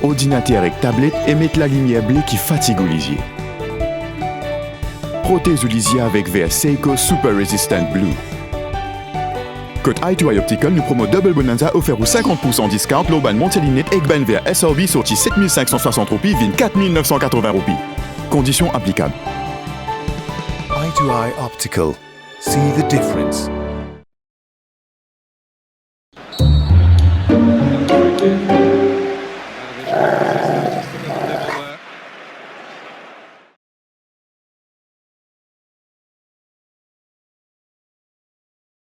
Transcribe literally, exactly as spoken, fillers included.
ordinater ek tablet e met lalimier ble ki fatig ou lizie. Protez ou lizie avek ver Seiko Super Resistant Blue. Kot Eye to Eye Optical, nou promo Double Bonanza ofer ou sinkant poursan discount lor bann mont linet ek bann ver S R B sorti set mil sink san swasant roupi vinn kat mil nef san katrovin roupi. Kondision aplikab. Eye to Eye Optical. See the difference.